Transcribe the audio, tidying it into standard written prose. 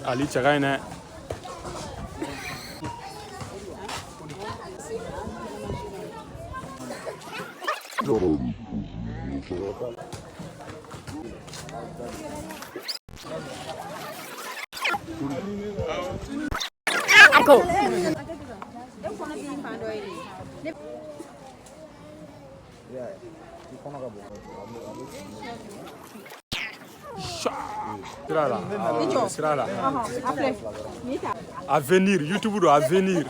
Ali cɛ ka ɲi dɛ. Sira la, sira la. Avenir, YouTube don, Avenir.